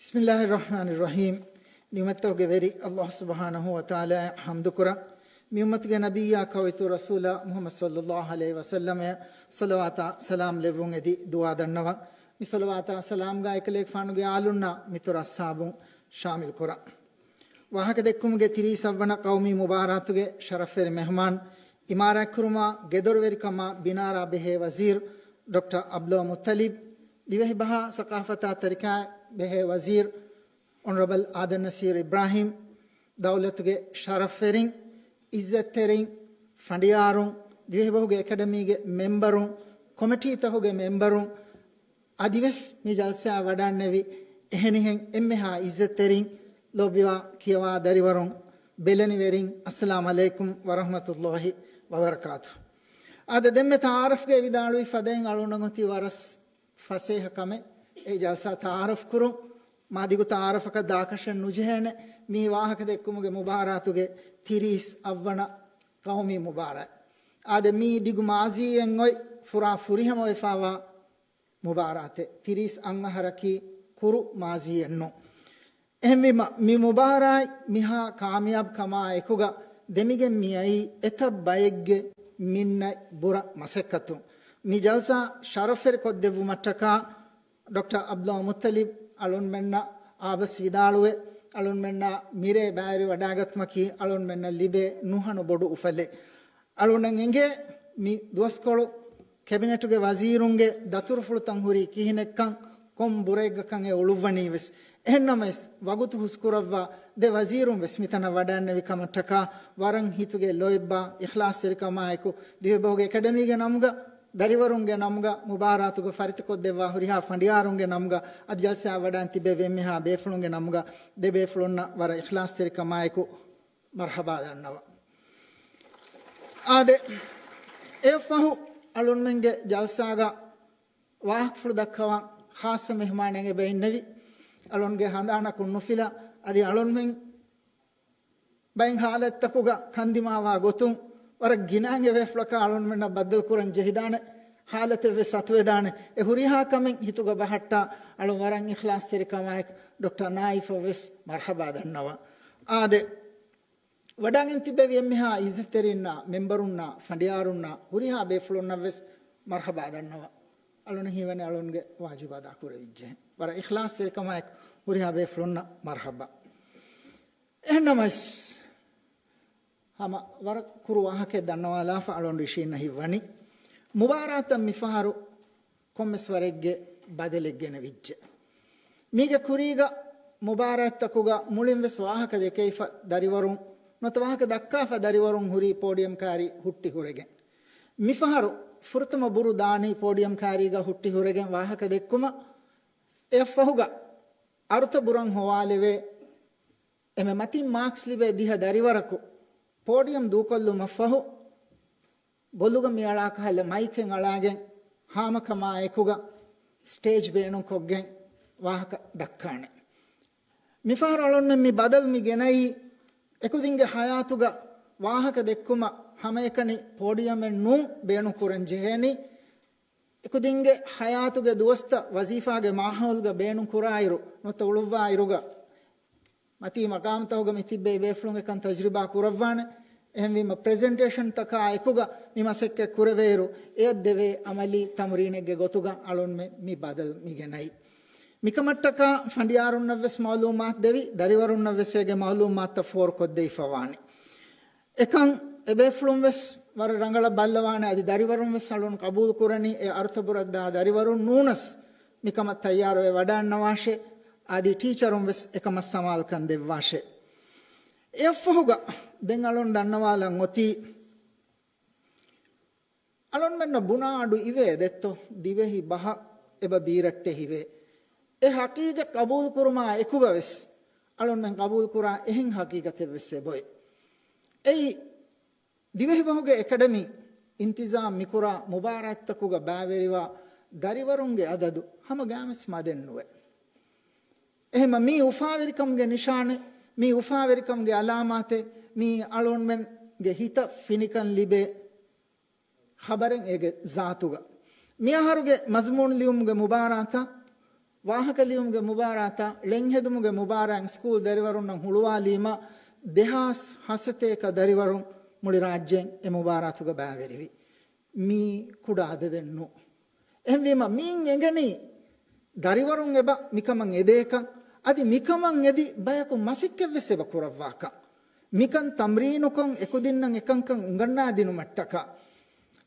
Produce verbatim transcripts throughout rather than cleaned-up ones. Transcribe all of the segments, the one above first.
بسم الله الرحمن الرحيم. ނިޢުމަތްތަކުގެ ވެރި ﷲ ސުބްޙާނަހޫ ވަތަޢާލާއަށް ޙަމްދުކުރަން. މި އުއްމަތުގެ ނަބިއްޔާ ކައުއިތުރު ރަސޫލާ މުޙައްމަދު ޞައްލައްލާހު ޢަލައިހި ވަސައްލަމަށް ޞަލަވާތާ ސަލާމް ލެއްވުން އެދި ދުޢާ ދަންނަވަން. މި ޞަލަވާތާ ސަލާމްގާ އެކަލޭގެފާނުގެ އާލުންނާ މިތުރު އަޞްޙާބުން ޝާމިލް ކުރަން. ވާހަކަ ދެއްކުމުގެ ތިރީސް އަށްވަނަ ޤައުމީ މުބާރާތުގެ ޝަރަފްވެރި މެހުމާން، އިމާރާތްކުރުމާ، ގެދޮރުވެރިކަމާ، ބިނާރާ ބެހޭ ވަޒީރު ޑޮކްޓަރ ޢަބްދުﷲ މުއްޠަލިބް، ދިވެހިބަހާ ސަޤާފަތާ ތަރިކާ ބެހޭ ވަޒީރު އޮނަރަބަލް އާދަމް ނަޞީރު އިބްރާހީމް، ދައުލަތުގެ ޝަރަފްވެރިން، އިއްޒަތްތެރިން، ފަނޑިޔާރުން، ދިވެހިބަހުގެ އެކަޑަމީގެ މެމްބަރުން، ކޮމިޓީތަކުގެ މެމްބަރުން، އަދިވެސް މި ޖަލްސާއަށް ވަޑައިންނެވި އެހެނިހެން އެންމެހާ އިއްޒަތްތެރިން، ލޯބިވާ ކިޔަވާ ދަރިވަރުން، ބެލެނިވެރިން، އައްސަލާމު ޢަލައިކުމް ވަރަޙްމަތުﷲ ވަބަރަކާތު. އާދެ، ދެންމެ ތަޢާރަފްގެ ވިދާޅުވި ފަދައިން އަޅުގަނޑު އޮތީ ވަރަށް ފަސޭހަ ކަމެއް އެ ޖަލްސާ ތަޢާރަފް ކުރުން. މާ ދިގު ތަޢާރަފަކަށް ދާކަށެއް ނުޖެހޭނެ. މީ ވާހަކަ ދެއްކުމުގެ މުބާރާތުގެ ތިރީސް އަށްވަނަ ޤައުމީ މުބާރާތް. އާދެ، މީ ދިގު މާޒީއެއް އޮތް ފުރާ ފުރިހަމަވެފާވާ މުބާރާތެއް. ތިރީސް އަށް އަހަރަކީ ކުރު މާޒީއެއް ނޫން. އެހެންވީމަ، މި މުބާރާތް މިހާ ކާމިޔާބު ކަމާ އެކުގަ ދެމިގެން މިއައީ އެތައް ބައެއްގެ މިންނަތް ބުރަ މަސައްކަތުން. މި ޖަލްސާ ޝަރަފްވެރި ކޮށްދެއްވުމަށްޓަކާ ޑޮކްޓަރ ޢަބްދުﷲ މުއްޠަލިބް އަޅުންމެންނަށް އާބަސް ވިދާޅުވެ، އަޅުންމެންނާ މިރޭ ބައިވެރިވަޑައިގަތުމަކީ އަޅުންމެންނަށް ލިބޭ ނުހަނު ބޮޑު އުފަލެއް. އަޅުންނަށް އެނގޭ މި ދުވަސްކޮޅު ކެބިނެޓުގެ ވަޒީރުންގެ ދަތުރުފުޅުތައް ހުރީ ކިހިނެއްކަން، ކޮން ބުރައެއްގަކަން އެ އުޅުއްވަނީ ވެސް. އެހެންނަމަވެސް، ވަގުތު ހުސްކުރައްވާ ދެ ވަޒީރުން ވެސް މިތަނަށް ވަޑައިންނެވި ކަމަށްޓަކާ ވަރަށް ހިތުގެ ލޯތްބާ އިޚްލާޞްތެރިކަމާއެކު، ދިވެހިބަހުގެ އެކަޑަމީގެ ނަމުގަ، ދަރިވަރުންގެ ނަމުގަ، މުބާރާތުގަ ފަރިތަކޮށްދެއްވާ ހުރިހާ ފަނޑިޔާރުންގެ ނަމުގަ، އަދި ޖަލްސާއަށް ވަޑައިން ތިބެވި އެންމެހާ ބޭފުޅުންގެ ނަމުގަ، ދެ ބޭފުޅުންނަށް ވަރަށް އިޚްލާޞްތެރިކަމާއެކު މަރްޙަބާ ދަންނަވަން. އާދެ، އެއަށްފަހު އަޅުންމެންގެ ޖަލްސާގަ ވާހަކަފުޅު ދައްކަވަން ޚާއްޞަ މެހުމާނެއް އެބަ އިންނެވި. އަޅުންގެ ހަނދާނަކުން ނުފިލާ، އަދި އަޅުންމެން ބައެއް ހާލަތްތަކުގަ ކަންދިމާވާ ގޮތުން ވަރަށް ގިނައިން އެބޭފުޅަކާ އަޅުންމެންނަށް ބައްދަލުކުރަން ޖެހިދާނެ ހާލަތެއްވެސް އަތުވެދާނެ. އެ ހުރިހާ ކަމެއް ހިތުގަ ބަހައްޓާ އަޅުން ވަރަށް އިޚްލާޞްތެރިކަމާއެކު ޑޮކްޓަރ ނާއިފަށްވެސް މަރްޙަބާ ދަންނަވަން. އާދެ، ވަޑައިގެން ތިބެވި އެންމެހާ އިއްޒަތްތެރިންނާ، މެމްބަރުންނާ، ފަނޑިޔާރުންނާ، ހުރިހާ ބޭފުޅުންނަށްވެސް މަރްޙަބާ ދަންނަވަން. އަޅުން ހީވަނީ އަޅުންގެ ވާޖިބު އަދާކުރެވިއްޖެ. ވަރަށް އިޚްލާޞްތެރިކަމާއެކު ހުރިހާ ބޭފުޅުންނަށް މަރްޙަބާ. އެހެންނަމަވެސް، ހަމަ ވަރަށް ކުރު ވާހަކައެއް ދަންނަވާލާފަ އަޅުން އިށީންނަ ހިތްވަނީ، މުބާރާތަށް މިފަހަރު ކޮންމެސް ވަރެއްގެ ބަދަލެއް ގެނެވިއްޖެ. މީގެ ކުރީގަ މުބާރާތްތަކުގަ މުޅިން ވެސް ވާހަކަ ދެކެވިފަ ދަރިވަރުން، ނުވަތަ ވާހަކަ ދައްކާފަ ދަރިވަރުން ހުރީ ޕޯޑިއަމް ކާރި ހުއްޓި ހުރެގެން. މިފަހަރު ފުރަތަމަ ބުރު ދާނީ ޕޯޑިއަމް ކާރީގަ ހުއްޓި ހުރެގެން ވާހަކަ ދެއްކުމަށް. އެއަށްފަހުގަ އަރުތަ ބުރަން ހޮވާލެވޭ. އެމެ މަތިން މާކްސް ލިބޭ ދިހަ ދަރިވަރަކު ޕޯޑިއަމް ދޫކޮށްލުމަށްފަހު، ބޮލުގަ މިއަޅާ ކަހަލަ މައިކެއް އަޅާގެން ހާމަކަމާ އެކުގަ ސްޓޭޖް ބޭނުންކޮށްގެން ވާހަކަ ދައްކާނެ. މިފަހަރު އަޅުންމެން މި ބަދަލު މި ގެނައީ، އެކުދިންގެ ހަޔާތުގަ ވާހަކަ ދެއްކުމަށް ހަމައެކަނި ޕޯޑިއަމެއް ނޫން ބޭނުން ކުރަން ޖެހޭނީ. އެކުދިންގެ ހަޔާތުގެ ދުވަސްތައް ވަޒީފާގެ މާހައުލްގަ ބޭނުން ކުރާއިރު، ނުވަތަ އުޅުއްވާއިރުގަ، މަތީ މަގާމްތަކުގަ މި ތިއްބެވި ބޭފުޅުން އެކަން ތަޖުރިބާ ކުރައްވާނެ. އެހެންވީމަ، ޕްރެޒެންޓޭޝަންތަކާ އެކުގަ މި މަސައްކަތް ކުރެވޭއިރު، އެޔަށް ދެވޭ އަމަލީ ތަމްރީނެއްގެ ގޮތުގަ އަޅުންމެ މި ބަދަލު މި ގެނައީ. މިކަމަށްޓަކާ ފަނޑިޔާރުންނަށްވެސް މައުލޫމާތު ދެވި، ދަރިވަރުންނަށްވެސް އޭގެ މައުލޫމާތުތައް ފޯރުކޮށްދެވިފަ ވާނެ. އެކަން އެބޭފުޅުން ވެސް ވަރަށް ރަނގަޅަށް ބައްލަވާނެ. އަދި ދަރިވަރުން ވެސް އަޅުން ޤަބޫލު ކުރަނީ، އެ އަރުތަ ބުރަށްދާ ދަރިވަރުން ނޫނަސް މިކަމަށް ތައްޔާރުވެ ވަޑައިންނަވާށޭ. އަދި ޓީޗަރުން ވެސް އެކަމަށް ސަމާލުކަން ދެއްވާށޭ. އެއަށްފަހުގަ ދެން އަޅުން ދަންނަވާލަން އޮތީ، އަޅުންމެންނަށް ބުނާ އަޑު އިވޭ ދެއްތޯ، ދިވެހި ބަހަށް އެބަ ބީރައްޓެހިވޭ. އެ ހަޤީޤަތް ޤަބޫލުކުރުމާ އެކުގަ ވެސް އަޅުންމެން ޤަބޫލުކުރާ އެހެން ހަޤީޤަތެއް ވެސް އެބައޮތް. އެއީ، ދިވެހިބަހުގެ އެކަޑަމީ އިންތިޒާމް މިކުރާ މުބާރާތްތަކުގަ ބައިވެރިވާ ދަރިވަރުންގެ އަދަދު ހަމަ ގާމެސް މަދެއް ނުވޭ. އެހެމަ މީ އުފާވެރިކަމުގެ ނިޝާނެއް، މީ އުފާވެރިކަމުގެ އަލާމާތެއް، މީ އަޅުންމެންގެ ހިތަށް ފިނިކަން ލިބޭ ޚަބަރެއް އޭގެ ޒާތުގަ. މިއަހަރުގެ މަޒުމޫނު ލިޔުމުގެ މުބާރާތަށް ވާހަކަ ލިޔުމުގެ މުބާރާތާ، ޅެން ހެދުމުގެ މުބާރާތް ސްކޫލް ދަރިވަރުންނަށް ހުޅުވާލީމަ، ދެހާސް ހަސަތޭކަ ދަރިވަރުން މުޅި ރާއްޖޭން އެ މުބާރާތުގަ ބައިވެރިވި. މީ ކުޑަ އަދަދެއް ނޫން. އެހެންވީމަ، މީން އެނގެނީ ދަރިވަރުން އެބަ މިކަމަށް އެދޭކަން، އަދި މިކަމަށް އެދި ބަޔަކު މަސައްކަތްވެސް އެބަ ކުރައްވާކަން. މިކަން ތަމްރީނުކޮށް، އެކުދިންނަށް އެކަންކަން އުނގަންނާދިނުމަށްޓަކާ.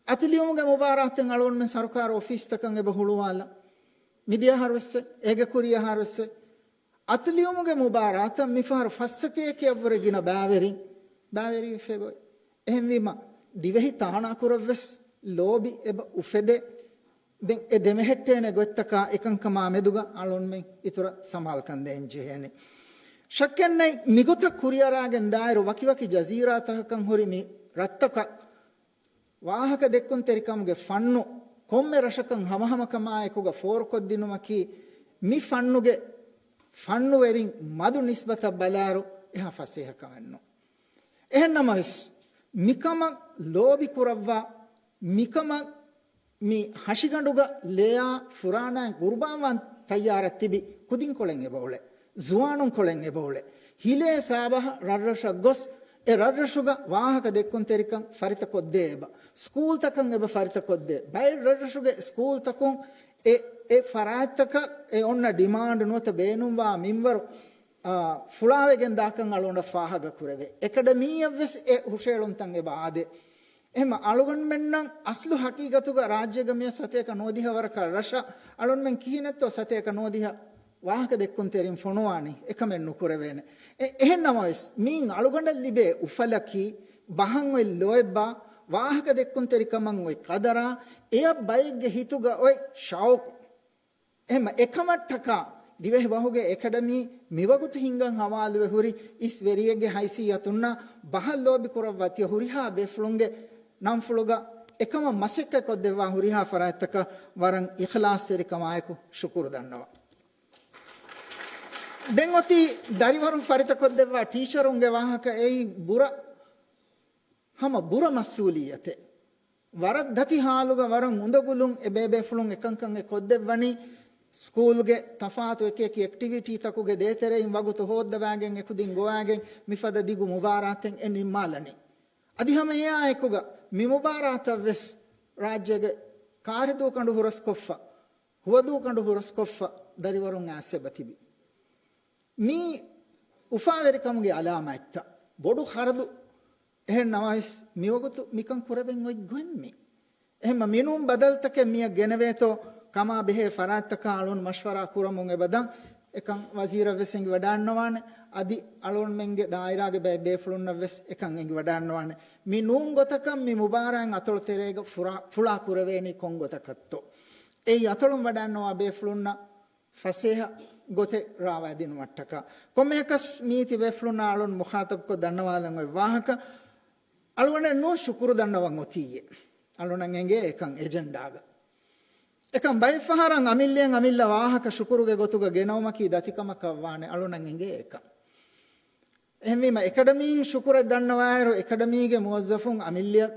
އަތުލިޔުމުގެ މުބާރާތެއް އަޅުގަނޑުމެން ސަރުކާރު އޮފީސްތަކަށް އެބަ ހުޅުވާލަން. މިދިޔަހަރުވެސް، އޭގެ ކުރިޔަހަރުވެސް، އަތުލިޔުމުގެ މުބާރާތަށް މިފަހަރު ފައްސަތޭކައަށްވުރެ ގިނަ ބައިވެރިން ބައިވެރިވެފައި އޮތް. އެހެންވީމަ، ދިވެހި ތާނާކުރަށްވެސް ލޯބި އެބަ އުފެދޭ. ދެން އެ ދެމެހެއްޓޭނެ ގޮތްތަކާ އެކަންކަމާ މެދުގަ އަޅުންމެން އިތުރަށް ސަމާލުކަން ދޭން ޖެހޭނެ. ޝައްކެއްނެތް، މިގޮތަށް ކުރިއަރާގެން ދާއިރު ވަކިވަކި ޖަޒީރާތަކަކަށް ހުރި މި ރަށްތަކަށް ވާހަކަ ދެއްކުންތެރިކަމުގެ ފަންނު ކޮންމެ ރަށަކަށް ހަމަހަމަކަމާއެކުގަ ފޯރުކޮށްދިނުމަކީ، މި ފަންނުގެ ފަންނުވެރިން މަދު ނިސްބަތަށް ބަލާއިރު އެހާ ފަސޭހަ ކަމެއް ނޫން. އެހެންނަމަވެސް، މިކަމަށް ލޯބި ކުރައްވާ، މިކަމަށް މި ހަށިގަނޑުގަ ލެޔާ ފުރާނައިން ގުރުބާންވާން ތައްޔާރަށް ތިބި ކުދިންކޮޅެއް އެބައުޅޭ، ޒުވާނުންކޮޅެއް އެބައުޅޭ. ހިލޭ ސާބަހަށް ރަށްރަށަށް ގޮސް، އެ ރަށްރަށުގަ ވާހަކަ ދެއްކުންތެރިކަން ފަރިތަކޮށްދޭ އެބަ. ސްކޫލްތަކަށް އެބަ ފަރިތަކޮށްދޭ. ބައެއް ރަށްރަށުގެ ސްކޫލްތަކުން އެ، އެ ފަރާތްތަކަށް އެ އޮންނަ ޑިމާންޑް ނުވަތަ ބޭނުންވާ މިންވަރު، އާ، ފުޅާވެގެން ދާކަން އަޅުގަނޑަށް ފާހަގަ ކުރެވޭ. އެކަޑަމީއަށްވެސް އެ ހުށައެޅުންތައް އެބަ އާދޭ. އެހެން އަޅުގަނޑުމެންނަށް އަސްލު ހަގީގަތުގަ ރާއްޖޭގަ މިއޮތް ސަތޭކަ ނުވަދިހަ ވަރަކަށް ރަށަށް އަޅުންމެން ކިހިނެއްތޯ ސަތޭކަ ނުވަދިހަ ވާހަކަ ދެއްކުންތެރިން ފޮނުވާނީ؟ އެކަމެއް ނުކުރެވޭނެ. އެ، އެހެން ނަމަވެސް، މީން އަޅުގަނޑަށް ލިބޭ އުފަލަކީ، ބަހަށް އޮތް ލޯތްބާ، ވާހަކަ ދެއްކުންތެރިކަމަށް އޮތް ޤަދަރާ، އެޔަށް ބައެއްގެ ހިތުގަ އޮތް ޝައުޤު. އެހެން އެކަމަށްޓަކާ ދިވެހި ބަހުގެ އެކަޑަމީ މިވަގުތު ހިންގަން ހަވާލުވެ ހުރި އިސް ވެރިއެއްގެ ހައިސިއްޔަތުންނާ ބަހަށް ލޯބި ކުރައްވާ ތިޔަ ހުރިހާ ބޭފުޅުންގެ ނަންފުޅުގަ އެކަމަށް މަސައްކަތް ކޮށްދެއްވާ ހުރިހާ ފަރާތްތަކަށް ވަރަށް އިޚްލާޞްތެރިކަމާއެކު ޝުކުރު ދަންނަވަން. ދެން އޮތީ ދަރިވަރުން ފަރިތަކޮށްދެއްވާ ޓީޗަރުންގެ ވާހަކަ. އެއީ ބުރަ، ހަމަ ބުރަ މަސްއޫލިއްޔަތެއް. ވަރަށް ދަތި ހާލުގަ ވަރަށް އުނދަގުލުން އެ ބޭބޭފުޅުން އެކަންކަން އެ ކޮށްދެއްވަނީ. ސްކޫލްގެ ތަފާތު އެކިއެކި އެކްޓިވިޓީތަކުގެ ދޭތެރެއިން ވަގުތު ހޯއްދަވާގެން އެކުދިން ގޮވާގެން މިފަދަ ދިގު މުބާރާތެއް އެ ނިންމާލަނީ. އަދި ހަމަ އެއާއެކުގަ މި މުބާރާތަށްވެސް ރާއްޖޭގެ ކާރިދޫކަނޑު ހުރަސްކޮށްފަ، ހުވަދޫކަނޑު ހުރަސްކޮށްފަ ދަރިވަރުން އައިސް އެބަ ތިބި. މީ އުފާވެރިކަމުގެ އަލާމާތްތައް. ބޮޑު ޚަރަދު. އެހެން ނަމަވެސް، މިވަގުތު މިކަން ކުރެވެން އޮތް ގޮތް މީ. އެހެންމަ މިނޫން ބަދަލުތަކެއް މިއަށް ގެނެވޭތޯ ކަމާ ބެހޭ ފަރާތްތަކާ އަޅުން މަޝްވަރާ ކުރަމުން އެބަދަން. އެކަން ވަޒީރަށްވެސް އެނގިވަޑާންނަވާނެ. އަދި އަޅުންމެންގެ ދާއިރާގެ ބައެއް ބޭފުޅުންނަށްވެސް އެކަން އެނގިވަޑާންނަވާނެ. މި ނޫން ގޮތަކަށް މި މުބާރާތް އަތޮޅު ތެރޭގަ ފުރާ-، ފުޅާ ކުރެވޭނީ ކޮން ގޮތަކަށްތޯ؟ އެއީ އަތޮޅުން ވަޑާންނަވާ ބޭފުޅުންނަށް ފަސޭހަ ގޮތެއް ރާވާދިނުމަށްޓަކާ. ކޮންމެއަކަސް މީތި ބޭފުޅުންނާ އަޅުން މުޚާޠަބުކޮށް ދަންނަވާލަން އޮތް ވާހަކަ، އަޅުގަނޑެއް ނޫން ޝުކުރު ދަންނަވަން އޮތީއޭ. އަޅުނަށް އެނގޭ އެކަން އެޖެންޑާގަ. އެކަން ބައެއްފަހަރަށް އަމިއްލައަށް އަމިއްލަ ވާހަކަ ޝުކުރުގެ ގޮތުގަ ގެނައުމަކީ ދަތިކަމަކަށް ވާނެ. އަޅުނަށް އެނގޭ އެކަން. އެހެންވީމަ، އެކަޑަމީން ޝުކުރެއް ދަންނަވާއިރު، އެކަޑަމީގެ މުވައްޒަފުން އަމިއްލައަށް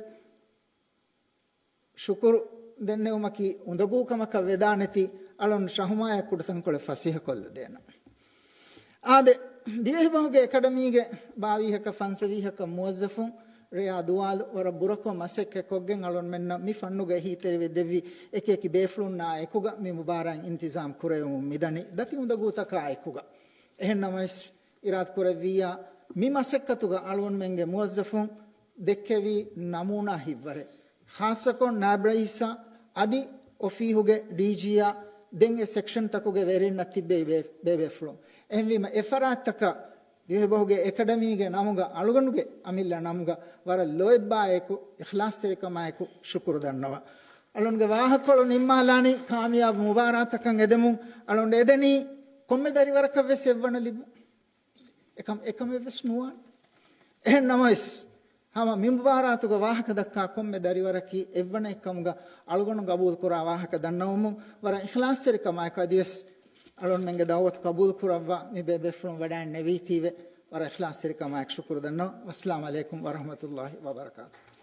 ޝުކުރު ދެންނެވުމަކީ އުނދަގޫ ކަމަކަށް ވެދާނެތީ، އަޅުން ޝަހުމާޔަށް ކުޑަތަންކޮޅެއް ފަސޭހަކޮށްލަދޭނަން. އާދެ، ދިވެހިބަހުގެ އެކަޑަމީގެ ބާވީހަކަށް ފަންސަވީހަކަށް މުވައްޒަފުން ރެޔާ ދުވާލު ވަރަށް ބުރަކޮށް މަސައްކަތް ކޮށްގެން އަޅުންމެންނަށް މި ފަންނުގަ އެހީތެރިވެ ދެއްވި އެކި އެކި ބޭފުޅުންނާ އެކުގަ މި މުބާރާތް އިންތިޒާމް ކުރެވެމުން މިދަނީ ދަތި އުނދަގޫތަކާ އެކުގަ. އެހެން ނަމަވެސް، އިރާދަކުރެއްވިއްޔާ، މި މަސައްކަތުގަ އަޅުގަނޑުމެންގެ މުވައްޒަފުން ދެއްކެވީ ނަމޫނާ ހިތްވަރެއް. ޚާއްޞަކޮށް ނާއިބް ރައީސާ އަދި އޮފީހުގެ ޑީޖީއާ ދެން އެ ސެކްޝަންތަކުގެ ވެރިންނަށް ތިއްބެވި ބޭ-، ބޭބޭފުޅުން. އެހެންވީމަ، އެ ފަރާތްތަކަށް ދިވެހިބަހުގެ އެކަޑަމީގެ ނަމުގަ، އަޅުގަނޑުގެ އަމިއްލަ ނަމުގަ ވަރަށް ލޯތްބާއެކު، އިޚްލާޞްތެރިކަމާއެކު ޝުކުރު ދަންނަވަން. އަޅުގަނޑުގެ ވާހަކަކޮޅު ނިންމާލާނީ ކާމިޔާބު މުބާރާތަކަށް އެދެމުން. އަޅުގަނޑު އެދެނީ ކޮންމެ ދަރިވަރަކަށްވެސް އެއްވަނަ ލިބުން. އެކަމް، އެކަމެއްވެސް ނުވާނެ. އެހެން ނަމަވެސް، ހަމަ މި މުބާރާތުގަ ވާހަކަ ދައްކާ ކޮންމެ ދަރިވަރަކީ އެއްވަނައެއްކަމުގަ އަޅުގަނޑު ގަބޫލުކުރާ ވާހަކަ ދަންނަވަމުން ވަރަށް އިޚްލާޞްތެރިކަމާއެކު އަދިވެސް އަޅުންމެންގެ ދައުވަތު ގަބޫލުކުރައްވާ މި ބޭބޭފުޅުން ވަޑައިން ނެވީތީވެ ވަރަށް އިޚްލާޞްތެރިކަމާއެކު ޝުކުރު ދަންނަވަން. ވައްސަލާމް ޢަލައިކުމް ވަރަޙްމަތުﷲި ވަބަރަކާތުހު.